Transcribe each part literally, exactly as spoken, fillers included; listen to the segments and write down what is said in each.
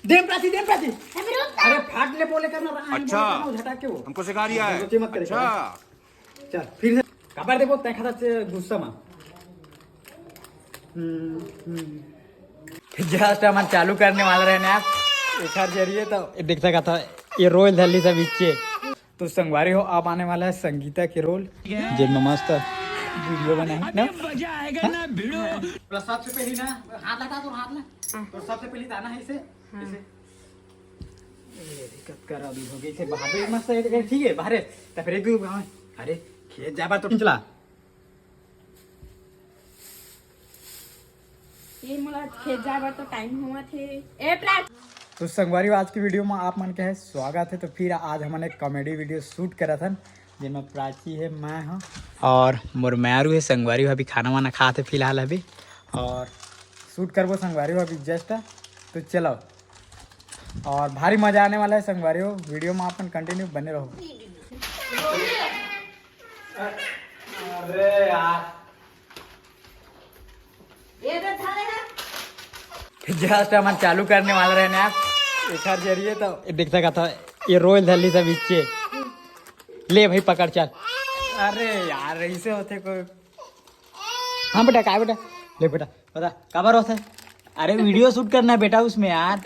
Them Prachi, देम प्राची। अरे रुक। अरे फाट ले बोले करना, रहा है, अच्छा। बोले करना, झटा के वो। हमको सिखा रिया है। गलती मत करे अच्छा। कर। चल, फिर से। काबर देबो, तै खाता से गुस्सा मा। हम्म, हम्म। Just हमन चालू करने वाला रहने आप। एकर जरिए तो देख सकत हो, ये रोल धरली सब इच्चे। तो संगवारी हो, अब आने वाला है संगीता के रोल, जेन में मस्त वीडियो बनाए ना। हाँ? तो सबसे पहली ना, हाथ लगा, तो हाथ ना, तो सबसे पहली तो आना है इसे, इसे। ए, दिक्कत कर अभी हो गई थे बाहर, मस्त है, ए, ठीक है, बाहर है। तो फिर एक दो, हाँ, अरे, खेत जाबा तो चला। ये मोला खेत जाए बर तो टाइम होवत हे। ए प्राची। तो संगवारी हो, आज की वीडियो में आप मन के है स्वागत है। तो फिर आज हमन एक कॉमेडी वीडियो शूट करत हन, जेमा प्राची है, मैं हूँ और मोर मैरू है। संगवारी हो, अभी खाना वाना खात है फिलहाल अभी, और शूट करबो संगवारी हो अभी जस्ट। तो चलो, और भारी मजा आने वाला है संगवारी हो, वीडियो में आप मन कंटिन्यू बने रहो। अरे यार, ये तो था ना। Just हमन चालू करने वाला रहने आप। एकर जरिए तो देख सकत हो, ये रोल धरली सब इच्चे। ले भाई पकड़, चल। अरे यार, ऐसे होते कोई। हाँ बेटा, काय बेटा? ले बेटा, बता, काबर होता है? अरे वीडियो शूट करना है बेटा उसमें यार,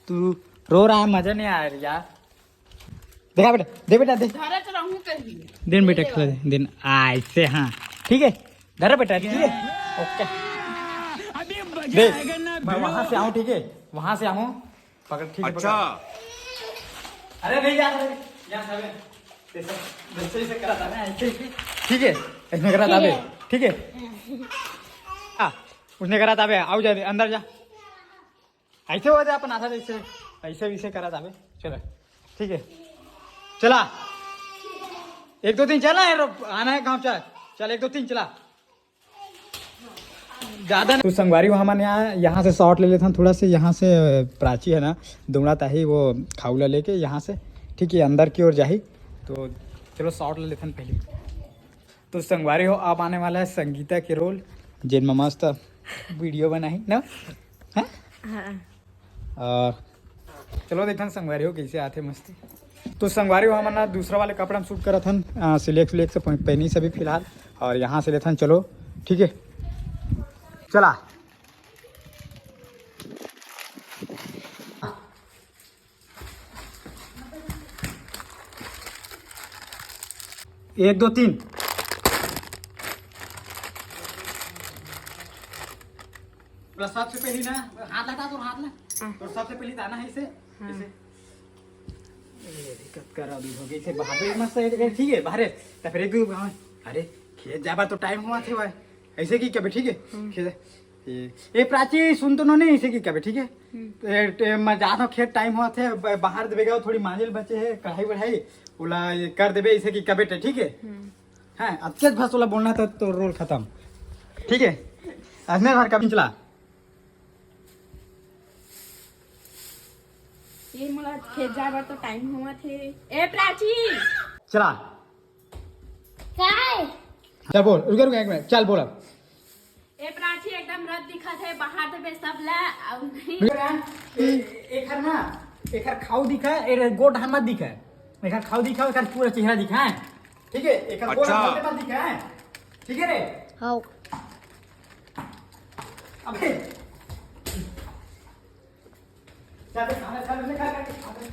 तू रो रहा है, मजा नहीं आ रहा यार। देखा बेटा, दे बेटा, दे। धरत रहूं कहीं। दिन बेटा, खिला दे, दिन। आ, ऐसे, हाँ, ठीक है, धरा बेटा, ठीक है, ओके। दे, मैं वहां से आऊँ, ठीक है, वहां से आऊँ, पकड़, ठीक है, अच्छा। पकड़। अरे नहीं, जा, जा, जा, ऐसे, ऐसे, ऐसे करा था ना, ऐसे, ऐसे। ठीक है, ऐसे करा था बे, ठीक है। हाँ, उसने करा था बे, आओ जा, अंदर जा। ऐसे हो जाए अपन आधा जैसे, ऐसे वैसे करा था बे। चलो, ठीक है, चला। एक दो तीन चला है, रो-, आना है गाँव, चल, चल, एक दो तीन चला। ज्यादा नहीं। तो संगवारी हो, हमन यहाँ, यहाँ से शॉट ले लेथन थोड़ा से, यहाँ से प्राची है ना, दौड़त आही वो खाऊ ला लेके यहाँ से, ठीक है, अंदर की ओर जाही। तो चलो शॉट ले लेथन पहले। तो संगवारी हो, अब आने वाला है संगीता के रोल, जेन में मस्त वीडियो बनाही ना, हाँ? हाँ। और चलो देखथन संगवारी हो कैसे आथे मस्ती। तो संगवारी हो, हमन ना दूसरा वाले कपड़ा में शूट करत हन, आ, सिलेक्ट सिलेक्ट से पह-, पहनी सभी फिलहाल, और यहाँ से लेथन, चलो, ठीक है, चला। एक दो तीन। सबसे पहली ना, हाथ लगा, तो हाथ ना, तो सबसे पहली दाना है इसे, इसे। ए, दिक्कत कर अभी हो गई थे बाहर, मस्त है, ठीक है, बाहर है। तो फिर एक दो, हाँ, अरे, खेत जाबा तो टाइम हुआ थे भाई, ऐसे की कभी, ठीक है। खेत, ए, ए, प्राची, सुन तो नो नहीं, ऐसे की कभी, ठीक है। ए, ए, मैं जात हूँ खेत, टाइम हुआ थे, ब-, बाहर देबे गया, थोड़ी मांजल बचे है, कढ़ाई बढ़ाई, ओला ये कर देबे, ऐसे की कबे टे, ठीक है। हाँ, अब तेज भाषा वाला बोलना तो, तो रोल खत्म, ठीक है। अगले बार कभी चला। ये मोला खेत जाए बर तो टाइम होवत हे। ए प्राची! चला। काय? चल बोल, रुक, रुक, एक मिनट, चल बोल अब। ए प्राची, एकदम रत दिखत हे, बाहर देबे सब ला, अउ नहीं। ए-, एखर ना, एखर खाऊ दिखा, ए गोड़ हाथ मत दिखा। एखर खाऊ दिखा, एखर पूरा चेहरा दिखा है। ठीक है, एखर गोड़ अच्छा। हाथ मत दिखा है। ठीक है रे? हाँ। अबे। चल, चल, चल, चल, चल, चल।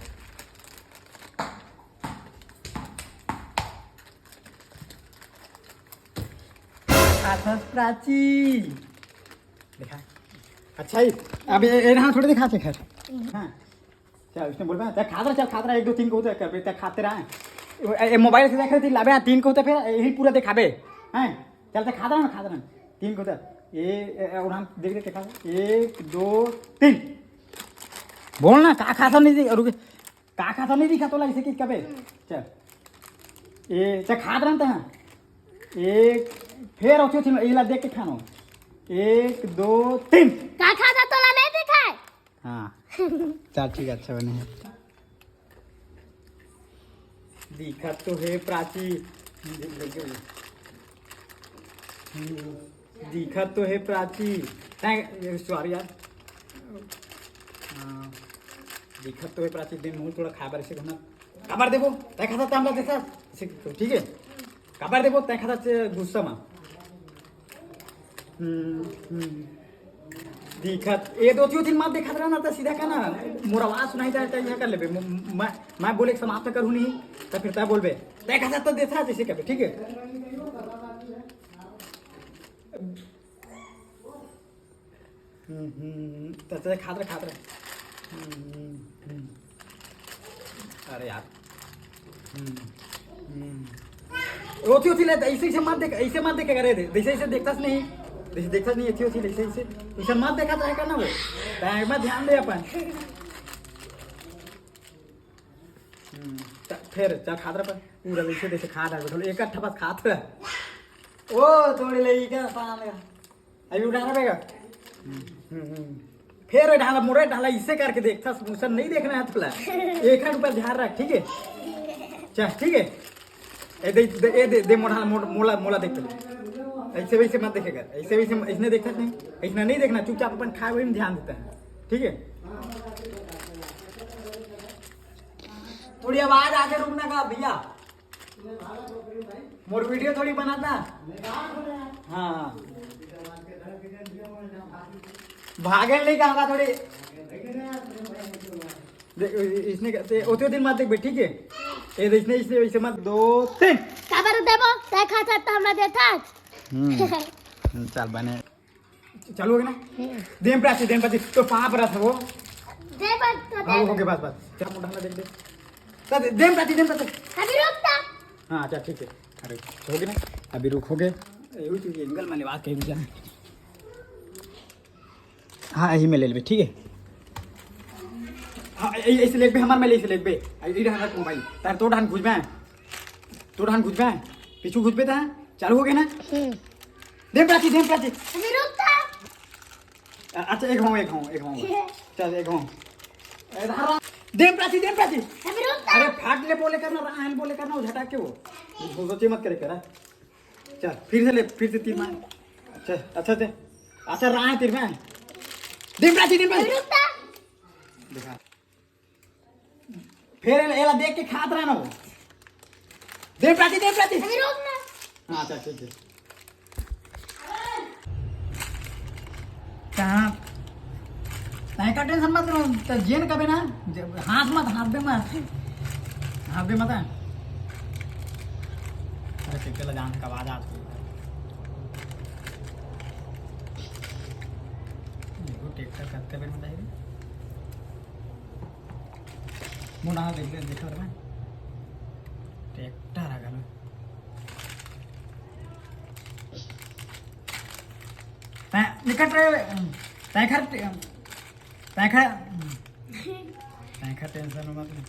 आसस प्राची। देखा। अच्छा ही, अब ये, ये यहाँ थोड़ी दिखा थे खैर। हाँ। चल, उसने बोल रहा, चल, खात रहा, चल, खात रहा, एक, दो, तीन को उधर कर, बेटा, खाते रहा। ए, ए, मोबाइल से देख रहे थे, लाबे, तीन को उधर, फिर यही पूरा दिखाबे। हैं? चल, चल, खात रहा ना, खात रहा। तीन को उधर। ए, ए, ए, और हम देख रहे, देखा। एक, दो, तीन। बोल ना, का खाता नहीं, रुक। का खाता नहीं दिखा तोला, इसे की कबे? चल। ए, चल, खात रहा था। एक, फिर उठो, उठो, इला देख के खानो। एक, दो, तीन। का खाता तोला नहीं दिखाए? हाँ। चल, ठीक है, अच्छा बने है। दिखत तो है प्राची। दिखत तो है प्राची। Thank, sorry यार। हाँ। दिखत तो हे प्राची, दिन मुंह थोड़ा खाए बर, ऐसे घुमा। काबर देबो? तै खाता, तै हमला देता। ऐसे, ठीक है। काबर देबो? तै खाता, से गुस्सा मा। हम्म, हम्म। दिखत, ए दो चीज मत देखत रहा ना, तो सीधा का ना, मोर आवाज सुनाई जाए, तो यहाँ कर लेबे। म-, मैं, मैं बोले के समाप्त करूँ नहीं, तो फिर तै बोलबे, तै खाता तो देता, जैसे कबे, ठीक है? हम्म, हम्म, हम्म। तो, तो खात रह, खात रह। हम्म, हम्म, हम्म। अरे यार। हम्म, हम्म। ओथी, ओथी ले, ऐसे, ऐसे मत देख, ऐसे मत देखे करे दे। जैसे, ऐसे देखता नहीं, जैसे देखता नहीं, ऐसे, ऐसे, ऐसे, ऐसे, ऐसे मत देखा तो है करना वो। टाइम में ध्यान दे अपन। हम्म, च-, फिर चल खात रह पर। पूरा वैसे, जैसे खात रह, बैठल एक अट्ठा बस खात रह। ओ, थोड़ी ले, ये क्या पान लगा? अभी उठाना पड़ेगा। हम्म, हम्म। फिर ढाला, मुरे ढाला, इसे करके देखता, समोसा नहीं देखना है थोड़ा। एक हाथ ऊपर ध्यान रख, ठीक है? चल, ठीक है? ए दे, दे, ए दे, दे मोढ़ा, मोड़-, मोला, मोला देख पहले। ऐसे वैसे मत देखेगा, ऐसे वैसे, इसने देखता नहीं, इसने नहीं देखना, चुपचाप अपन खाए वही में ध्यान देता है, ठीक है? थोड़ी आवाज आगे रुकना का भैया। मोर वीडियो थोड़ी बनाता। हाँ। भागे नहीं कहा थोड़ी। दे-, इसने कहते, ओते दिन मत देख बे, ठीक है? ए, इसने, इसने, इसे मत, दो, तीन। काबर देबो? तै खाता त हमरा देता। हम्म। चल बने। चालू हो गया ना? हम्म। देम प्राची, देम प्राची, तो पाँव परत हवो। दे बस, तो दे। हाँ, हो गया, बस, बस। चल, मोटा ना देख दे। तो दे-, देम प्राची, देम प्राची। अभी रुक ता। हाँ, अच्छा, ठीक है। अरे, हो गया ना? अभी रुक, हो गया। ए, वो तो ये एंगल में बात कही जा। हाँ, यही में ले लेबे, ठीक है? हाँ, ए-, ऐसे लेबे, हमार में ले, ऐसे लेबे। आ, ये रहा मोबाइल। तार तो ढान घुसबे। तो ढान घुसबे। पीछू घुसबे ता। चालू हो गया ना? हम्म। देम प्राची, देम प्राची। अभी रुक ता। अ-, अच्छा, एक हूँ, एक हूँ, एक हूँ। चल, एक हूँ। ए, धारा। देम प्राची, देम प्राची। अभी रुक ता। अरे, फाट ले बोले करना, राहन बोले करना, वो झटक के वो। वो सोचे मत करे करा। चल, फिर से ले, फिर से तीर मार। अच्छा, अच्छा, अच्छा। अच्छा, राहन तीर में। देम प्राची, देम प्राची। अभी रुक ता। देखा। फिर एला, एला देख के खात रहना वो। देम प्राची, देम प्राची। अभी रोक ना। हाँ, अच्छा, ठीक है। कहाँ? तै का टेंशन मत लो, तो जेन कबे ना, ज-, हाँस मत, हाँसबे मत। हाँसबे मत। अरे, ट्रैक्टर ला जान का आवाज आत होही। देखो, ट्रैक्टर कतका बेर में जाही रे। मोर हाथ देख ले, देख ले। ट्रैक्टर आ गया। तै निकट रे, तै खर, तै खर, तै खर टेंशन मत ले।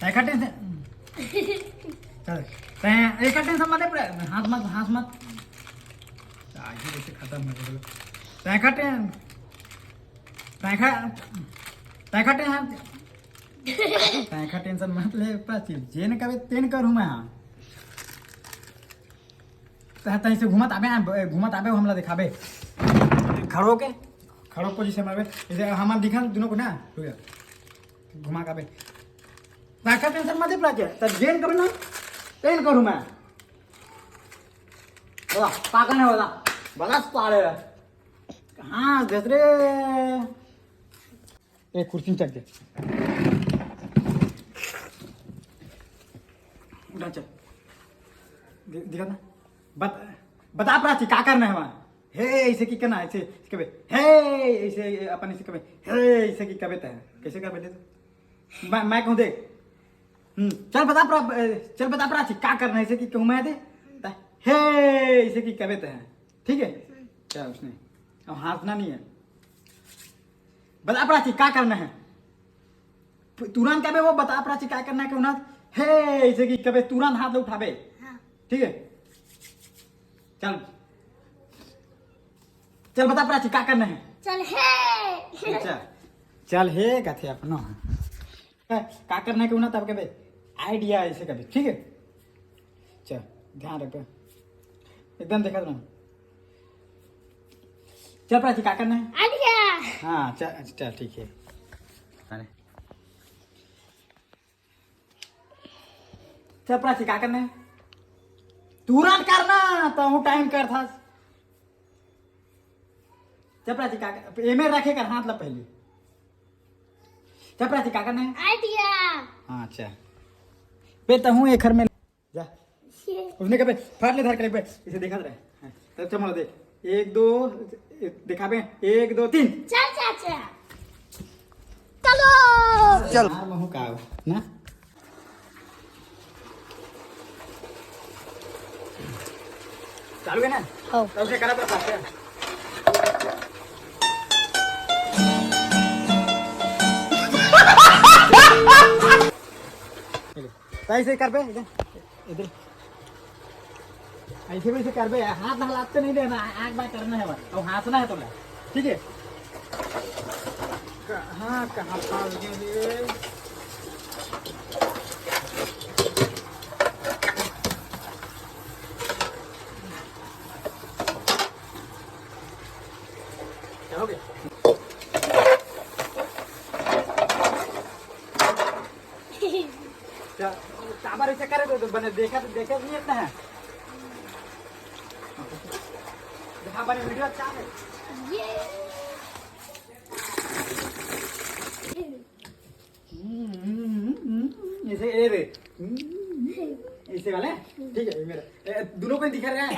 तै खर टेंशन। चल, तै एक टेंशन मत ले, पूरा हाथ मत, हाथ मत। आज ही जैसे खत्म हो गया। तै खर टें-, तै खर, तै खर टेंशन, तै खर टेंशन मत ले, पाची, जेन कबे तेन करूँ मैं। हाँ। तै, तै से घूमत आबे, घूमत आबे, हमला देखाबे। खड़ो के, खड़ो पोजीशन में आबे। इसे हमार दिखा दोनों को ना, रुक जा। घुमा के आबे। तै खर टेंशन मत ले, पाची, तै जेन कबे ना, तेन करूँ मैं। बता, पागल नहीं बता। बता साले। हाँ, देख रे। एक कुर्सी में चढ़ के। उठा चल। दि-, दिखा ना। बत-, बता प्राची, का करना है वहाँ? हे, ऐसे की करना, ऐसे, ऐसे कबे। हे, ऐसे अपन ऐसे कबे। हे, ऐसे की कबे तै। कैसे कबे ले तो? मैं, मैं कहूँ देख। हम्म, चल बता प्रा-, ए, चल बता प्राची, का करना है, ऐसे की कहूँ मैं दे? ता-, हे, ऐसे की कबे तै। ठीक है? चल उसने। अब हाँसना नहीं है। बता प्राची, का करना है? तु-, तुरंत कबे वो बता प्राची, का करना है, कहूँ ना? हे, ऐसे की कबे तुरंत हाथ उठाबे। हाँ। ठीक है? चल। चल बता प्राची, का करना है? चल हे। चल। चल हे, कथे अपनो। का करना है, कहूँ ना, तब कबे idea ऐसे कबे, ठीक है? चल, ध्यान रख, एकदम देखा ना। चल प्राची, का करना है? Idea। हाँ, चल, चल, ठीक है। अरे, चपरासी, का करना है? तुरंत करना, तो हूँ टाइम कर था। चपरासी, का कर, एमे रखे कर हाथ ला पहले। चपरासी, का करना है? आइडिया। हाँ, अच्छा। बे, तहूँ एखर में जा। ये। उसने कहा, बे, फाड़ ले, धर के ले, बे। इसे देखा रहे। हाँ, तब चमड़ा देख। एक, दो, दिखाबे। एक, दो, तीन। चल, चाचा। चलो। चल। यार, महू का हो, ना? चालू है ना? हाँ। तो उसे करा था पास। चलो। तो ऐसे कर बे, इधर, इधर। ऐसे वैसे कर बे, हाथ हलाते नहीं देना, आग बाय करना है बस। और हंसना है तोला, ठीक है? कहाँ, कहाँ फंस गए रे? क्या हो गया? क्या? काबर ऐसे करे तो, तो बने देखा तो, देखा नहीं इतना है। देखा बने वीडियो अच्छा है। ये। हम्म, हम्म, हम्म, हम्म, ऐसे ए रे। हम्म, ऐसे वाले? ठीक है, मेरा। ए, दोनों को ही दिखा रहा है।